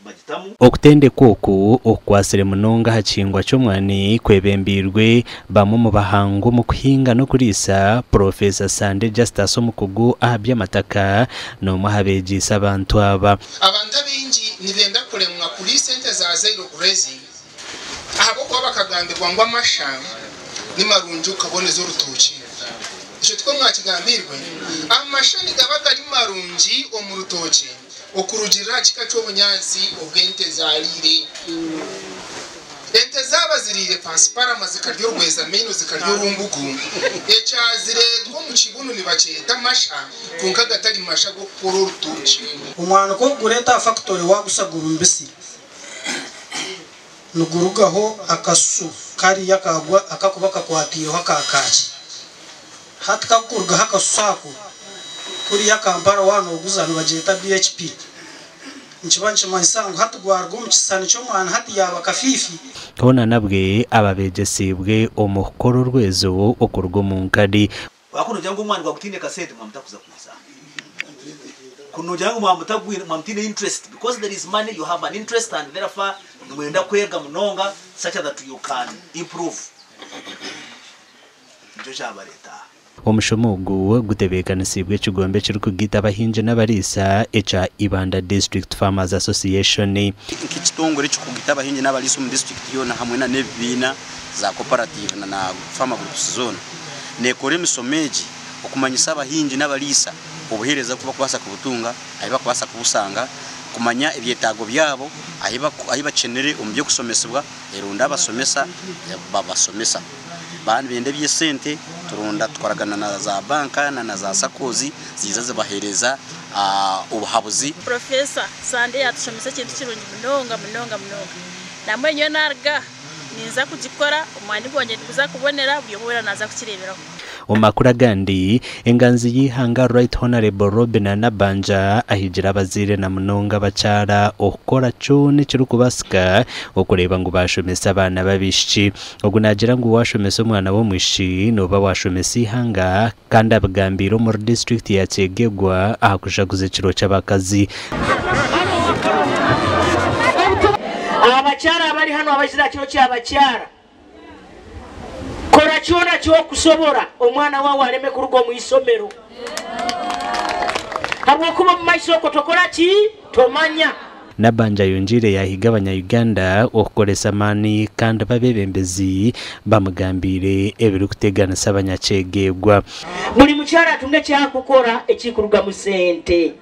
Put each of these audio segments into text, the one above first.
bagitamu. Okutendekwa oku okukwatsire munonga aha kihingwa ky'omwani kwebembeirwe bamwe omu bahangu omu kuhinga n'okuriisa, Purofeesa Sande Justus omukugu aha by'amataka n'omwe aha beegyeise abantu aba. Abantu abaingi nibenda kuremwa kuriisa ente za zero grazing ahabw'okuba bakagambirwa ngu amasha ni marungi okukaboneza orutookye. Ekyo tikwo mwakigambiirwe? Amasha nigaba gari marungi omu rutookye okurugiirira aha kika ky'obunyaatsi obu ente zaariire. Ente zaaba ziriire pasiparama zikarya orwezamaino zikarya orumbugu, ekyazireetwa omu kibunu nibakyeta amasha kwonka gatari masha g'okukora orutookye. Omwani ku orikugureeta aha fakitori waagushagura omubisi, nigurugaho akashushu kariya akakuba kakwataireho aka kaaki. Hati kakurugaho akashushu ako, kuriya Kampala waaba nooguza nibagyeta BHP. Nikiba nikimanyisa ngu hati gwaruga omu kishushani ky'omwani hati yaaba kafiifi. Hoona nabwe aba beegyesiibwe omu kukora orwezo okuruga omu nkari. Ku noogira ngu omwani gwawe gutaine kasente mwaba mutakuza kwiza. Ku noogira ngu mwaba mutaine interest because there is money you have an interest and therefore nimwenda kwega munonga such that you can improve. Nikyo kyabareeta aha. Omushomo ogu gutebeekanisiibwe ekigombe ekirikugaita abahingi n'abariisa ekya Ibanda District Farmers Association. Nk'ekitongore ekirikugaita abahingi n'abariisa omu disiturikiti yoona hamwe na n'ebibiina za cooperative na na farmer groups zoona, neekora emishomo egi okumanyisa abahingi n'abariisa obuheereza oku barikubaasa kubutunga, ahu barikubaasa kubushanga, kumanya ebyetaago byabo, ahu bakyenire omu by'okushomesibwa, eronda abashomesa babashomesa. Baaba nibenda eby'esente turonda tukoragana na za banka na na za SACCOs ziiza zibaheereza obuhabuzi. Professor Sande yatushomesa ekintu kirungi munonga munonga munonga. Nambwenu nyowe naruga aha ninza kugikora, omwani gwangye niguza kubonera buri omwe weena naza kukireberaho. Omu makuru agandi, enganzi y'eihanga Right Honourable Robinah Nabbanja ahigire abazaire na munonga abakyara okukora kyona ekirikubaasika okureeba ngu baashomesa abaana b'abaishiki. Ogu naagira ngu waashomesa omwana w'omwishiki nooba waashomesa eihanga kandi abigambiire omuri disiturikiti ya Kyegegwa aha kujaguza ekiro ky'abakazi. Abakyara abari hanu abaizire aha kiro ky'abakyara, kora kyona eki orikusobora omwana waawe areme kuruga omu ishomero ahabw'okuba omu maisho okwo tokora ki? Tomanya. Nabbanja ayongyeire yaahiga abanya-Uganda okukoresa amaani kandi b'abeebembezi bamugambiire ebirikuteganisa abanyakyegeegwa. Buri mukyara atunge eki arikukora ekirikurugamu sente.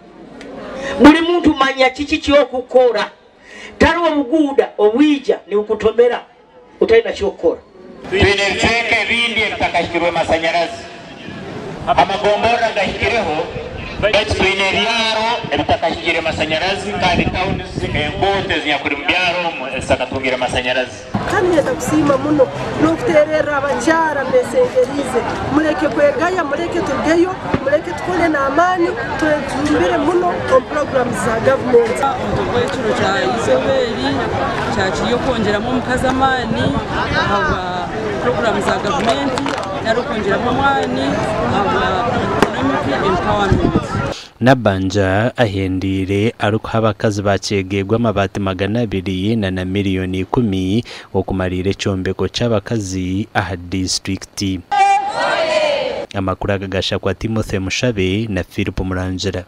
Buri muntu manya kiki ky'okukora. Tariho obuguuda obwija nibukutomera otarina ky'okukora. Twine ebicweka ebindi ebitakahikirwe masanyarazi. Amagomborora gahikireho baitu twine ebyaro ebitakahikire masanyarazi kandi towns enguuto ezinyakuri mu byaro omu ezitakatungire masanyarazi. Kandi niinyenda kusiima muno n'okuteererra abakyara mbeesengeriize, muleke kwegaya, muleke turugeyo, muleke tukole n'amaani, twejumbire muno omu puroguraamu za gavumenti. Omutwe gw'ekiro kya izooba eri kyakiri okwongyeramu omukazi amaani ahabwa puroguraamu za gavumenti nari okwongyeramu amaani ahabwa economic empowerment. Nabbanja ahendeire arikuha abakazi ba Kyegegwa amabaati 200 na na miriyoni ikumi okumariira ekyombeko ky'abakazi aha disiturikiti. Amakuru aga gashakwa Timothy Mushabe na Philip Murangira.